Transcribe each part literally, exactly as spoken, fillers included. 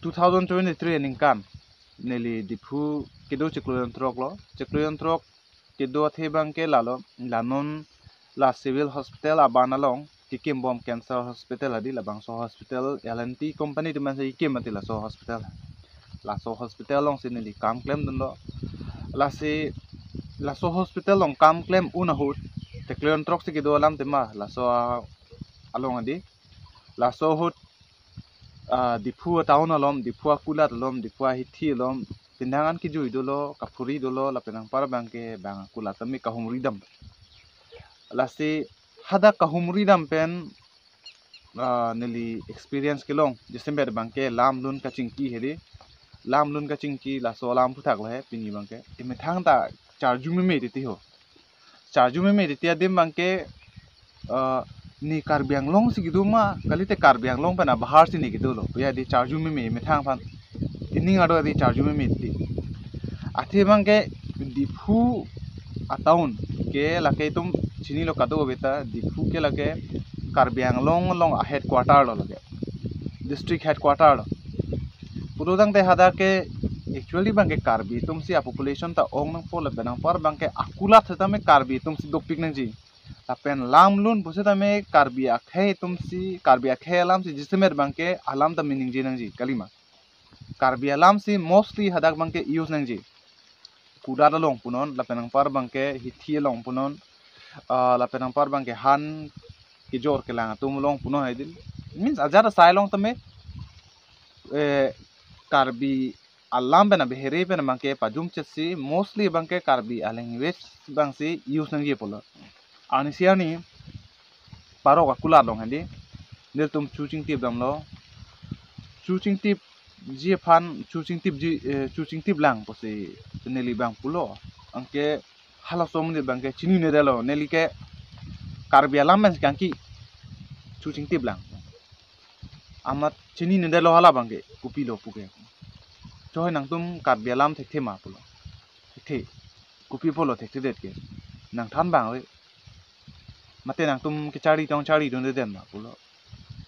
two thousand twenty-three aningkan neli Diphu kedo chiklo jon throk lo. Chiklo jon throk kedo athe abangke lalo, la non la civil hospital aban along kekim bom cancer hospital hadi, labangso hospital L and T company atum aphansi kekim mati laso hospital. Laso hospital alongsi neli kam klemdunlo. Lasi laso hospital along kam klem un ahut, chiklo jon throksi kedo alam tema laso a-, along hadi. Laso ahut, ah, Diphu town along, Diphu akulat along, Diphu ahithi along, pindang an kejui dolo, kaphuri dolo, lapen anpar abangke bang akulat tame kahumri dam. Lasi hadak kahumri dam pen, ah, neli experience kelong, jasemet abangke lam lun kachingki hedi. Lam lun kachingki laso alam aphuthak lo he, pini abangke. Emethang ta charju meme titi ho. Charju meme titi adim abangke, ah, ne Karbi Anglong si kedo ma, kalite Karbi Anglong pen abahar si ne kedo lo. Ya di charju meme, methang aphan. Ining ado di charju meme titi. Athe abangke Diphu a-town ke lake itum chinilo kadokave ta, Diphu ke lake Karbi Anglong along a-headquarter lo lake. District headquarter lo. Pulotangte hadak ke actually abangke Karbi atumsi a-population ta ong nangpo lapen anpar abangke akulat setame Karbi atumsi dopik nangji. Lapen lam lun pusitame Karbi akhei atumsi, Karbi akhei alamsi jasemet abangke alam tame ningje nangji, kalima. Karbi alamsi mostly hadak abangke use nangji. Kudat along punon, lapen anpar abangke hithi along punon, ah, lapen anpar abangke han kejor kelang atum along punon hedi. Means ajat asai along tame, eh, Karbi alam pen abehere pen abangke pajum chetsi, mostly abangke Karbi a-language abangsi use nangji pulo. Arnisi arni parok akulat along hedi, nelitum chu chingtip damlo. Chu chingtipji aphan, chu chingtipji, eh, chu chingtip lang pusi neli abang pulo. Anke halaso amonit abangke chininedetlo, neli ke Karbi alam pensi kangki, chu chingtip lang. Amat chininedetlo hala abangke, kopilo puke. Choi nangtum Karbi alam thekthe ma pulo. Thekthe. Kopi pulo thekthedet ke? Nangthan abang ave. Mate nangtum kecharli tong charlidundedet ma pulo.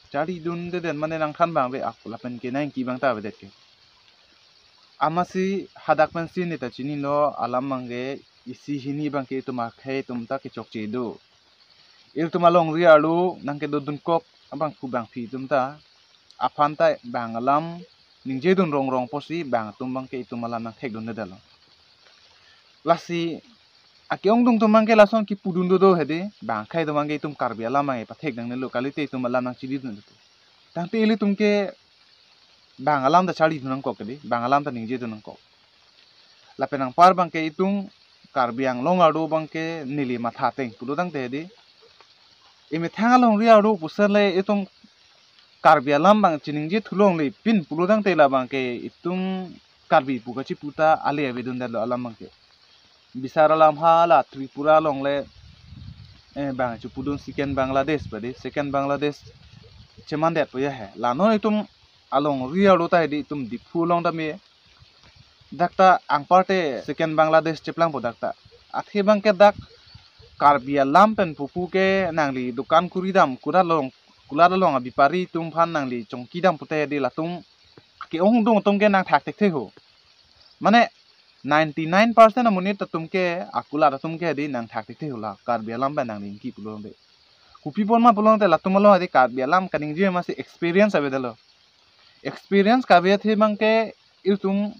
Charlidundedet mane nangthan abang ave, ak lapen ke nangki abang ta avedet ke. Amatsi hadak pensi neta chinilo alam abangke isi hini abangke itum akhei atum ta kechokche do. Ilitum alongri arlo nangkedodunkok abangphu bangphi atum ta aphan ta bang alam ningjedun rongrong pusi bang atum abangke itum alam nangthekdundedetlo. Lasi ake-ongdung atum abangke lason kipudun dodo hedi, bang akhei atum abangke itum Karbi alam abangke pathek nangnelo, kalite itum alam nangchididun dodo. Tangte ilitum ke bang alam ta charlidun nangkok hedi, bang alam ta ningjedun nangkok. Lapen anpar abangke itum Karbi Anglong arlo abangke neli matha ateng pulotangte hedi, emethang alongri arlo pusi le itum Karbi alam abang chiningje thu longle pin pulotangte labangke itum Karbi pu kachipu ta ale avedundetlo alam abangke. Bisar alam hala Tripura along le, eh, bang chepudun second Bangladesh padi, second Bangladesh chemandetpo ya he. La non itum alongri arlo ta hedi itum Diphu along tame dak ta anparte second Bangladesh cheplangpo dak ta. Athe abangke dak Karbi alam pen pupu ke nangli dukan kuri dam, kulat along, kulat along abepari atum aphan nangli chongki dam pute hedi latum ake-ongdung atum ke nangthak thekthe ho. Mane ninety-nine percent amonit atum ke, akulat atum ke hedi nangthak thekthe ho la Karbi alam pen nangli ingki pulo de. Kopi apot ma pulote latum along hedi Karbi alam kaningje amatsi experience avedetlo. Experience kave athe abangke itum,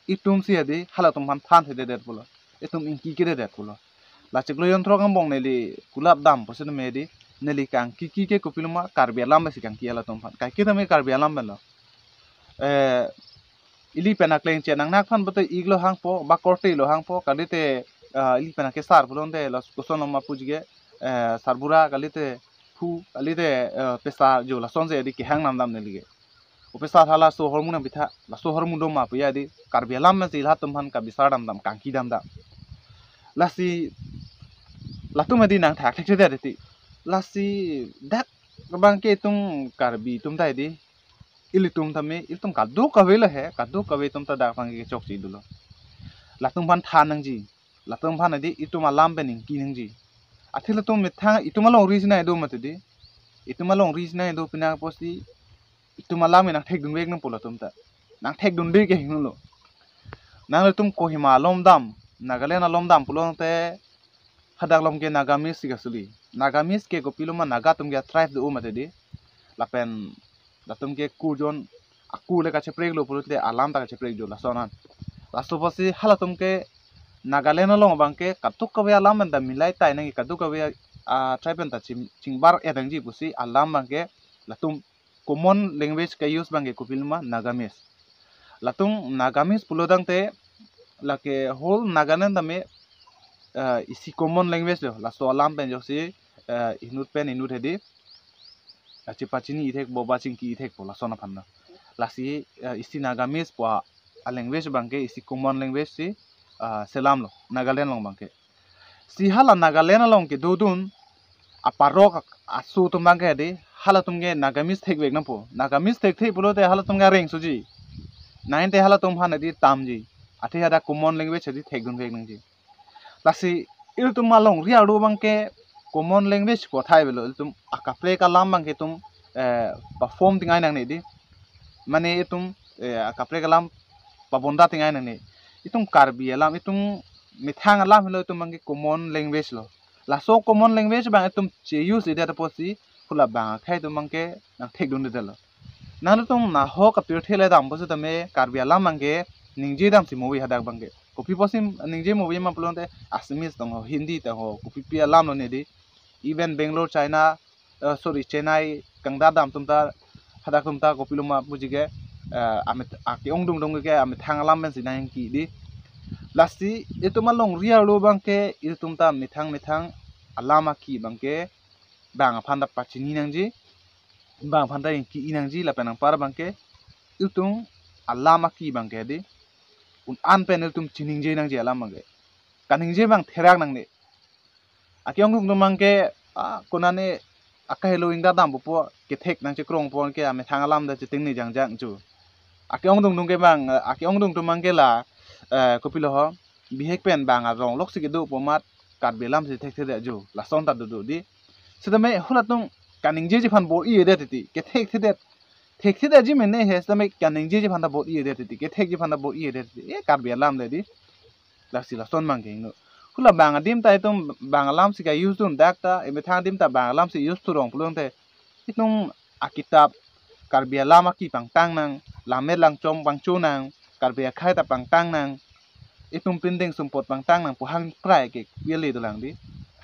itumsi hedi halatum aphan thanthededet pulo. Itum ingki kededet pulo. La chiklo jon throk angbong neli kulat dam pusi tame hedi, neli kangki ke kopilo ma Karbi alam pensi kangki halatum aphan. Kaike tame Karbi alam penlo. Eh, ili pen akleng chenangnak aphan pute iklo hangpo, ba korte lo hangpo, kalite, ah, ili pen akesar pulote lo koson lo ma puji ke, eh, sarbura kalite phu, kalite, eh, pesa jo lasonsi hedi kehang namdam neli ke. O pesa hala laso ahormu nangpitha, laso ahormu do ma pu ya hedi, Karbi alam pensi latum aphan kabisar damdam, kangki damdam. Lasi latum hedi nangthak thekthedet hedi. Lasi dak abangke itum Karbi atum ta hedi, ilitum tame, ilitum kadokave lo he, kadokave atum ta dak abangke kechokche dolo. Latum aphan than nangji, latum aphan hedi itum alam pen ingki nangji. Athe latum methang itum alongri si nai do mati hedi. Itum alongri si nai do pina pusi itum alam ke nangthekdunvek nangpo latum ta. Nangthekdunde ke hingno lo. Nanglitum Kohima along dam, Nagaland along dam pulote hadak along ke Nagamese si kasuli. Nagamese ke kopiloma Naga atum ke tribe do mati di. Lapen latum ke kurjon aku le kachepreklo pulote alam ta kachepreklo lason an. Laso pusi halatum ke Nagaland along abang ke kadokave alam pen ta milai tai nangji, kadokave a tribe pen ta ching, chingbar-et nangji pusi alam abang ke latum common language ke-use abang ke kopiloma Nagamese. Latum Nagamese pulo tangte lake whole Nagaland tame, eh, isi common language lo. Laso alam pen ajoksi, eh, inut pen inut hedi, eh, chepachini-ithek po ba chingki-ithek po lason aphan lo. Lasi, eh, isi Nagamese pu a language abang ke isi common language si, ah, selam lo Nagaland along abang ke. Si hala Nagaland along kedodun aparok aso atum abang ke di, halatum ke Nagamese thekvek nangpo. Nagamese thekthe pulote halatum ke areng suji. Nangte halatum aphan di tamji. Athe hadak common language di thekdunvek nangji. Lasi ilitum alongri arlo abang ke common language pu athai avelo, ilitum akaprek alam abang ke itum, eh, perform tengai nangne di. Mane itum, eh, akaprek alam pabonda tengai nangne. Itum Karbi alam, itum methang alam henlo itum abang ke common language lo. Laso common language abang itum che-use-edet apotsi hala bang akhei atum abang ke nangthekdundedetlo. Nanglitum nahok apirthe le dam pusitame Karbi alam abang ke ningje damsi movie hadak abang ke. Kopi pusi ningje movie ma pulote Assamese tang ho, Hindi tang ho, kopipi alam lo ne di. Even Bangalore, China, eh, sorry, Chennai, kangdat dam atum ta, hadak atum ta kopiloma puji ke, eh, amet, ake-ongdung dung ke amethang alam pensi nangki di. Lasi itum alongri arlo abang ke itum ta methang methang alam aki abang ke bang aphan ta pachini nangji, bang aphan ta ingki-i nangji, lapen anpar abang ke itum alam aki abang ke di un-an pen itum chiningje nangji alam abang ke. Kaningje abang therak nangne. Ake-ongdung atum abang ke, ah, konane akahelo ingdat dam pupo, kethek nangchekrong po ke amethang alam ta chetengne jangjang chu. Ake-ongdung atum ke abang, eh, ake-ongdung atum abang ke la, eh, kopilo ho, bihek pen bang arong loksi kedo pu amat Karbi alam si thekthedet jo, lason ta dodo di. Sitame halatum kaningjeji aphan bor-i-edet titi, kethekthedet. Thekthedetji mene he, sitame kaningjeji aphan ta bor-i-edet titi, kethekji aphan ta bor-i-edet titi. Eh, Karbi alam le di. Lasi lason abang ke ingno. Hala bang adim ta itum bang alam si ka-use dun dak ta, emethang adim ta bang alam si use thurong pulote itum akitap Karbi alam aki pangtang nang, lammet langchom pangcho nang, Karbi akhei ta pangtang nang, itum pindeng sumpot pangtang nang pu hang prai ke kopi ale dolang di.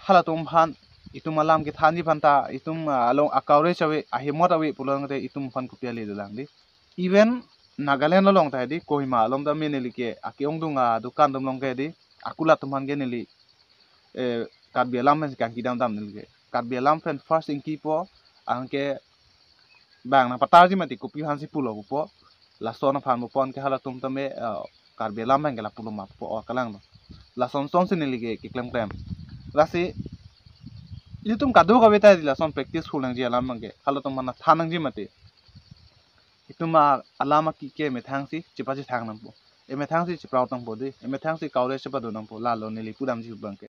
Halatum aphan itum alam kethanji aphan ta, itum, ah, along a-courage ave, ahimot ave pulote itum aphan kopi ale dolang di. Even Nagaland along ta di, Kohima along ta me neli ke ake-ongdung adukan atum along ke di, akula atum aphan ke neli, eh, Karbi alam pen si kangki damdam neli ke. Karbi alam pen first ingkipo, anke bang nangpatarji mati kopi aphansi pulo pupo. Lason aphan pupo anke halatum tame, eh, Karbi alam pen ke la puloma pupo, o kalang do. Lason sonsi neli ke keklemklem. Lasi itum kadokave ta di lason practice-ful nangji alam abang ke. Halatum aphan than nangji mati. Itum a-, alam aki ke emethang si chepachethang nangpo. Emethang si cheprau tangpo di. Emethang si courage chepado nangpo. Lalo neli pudamji abang ke.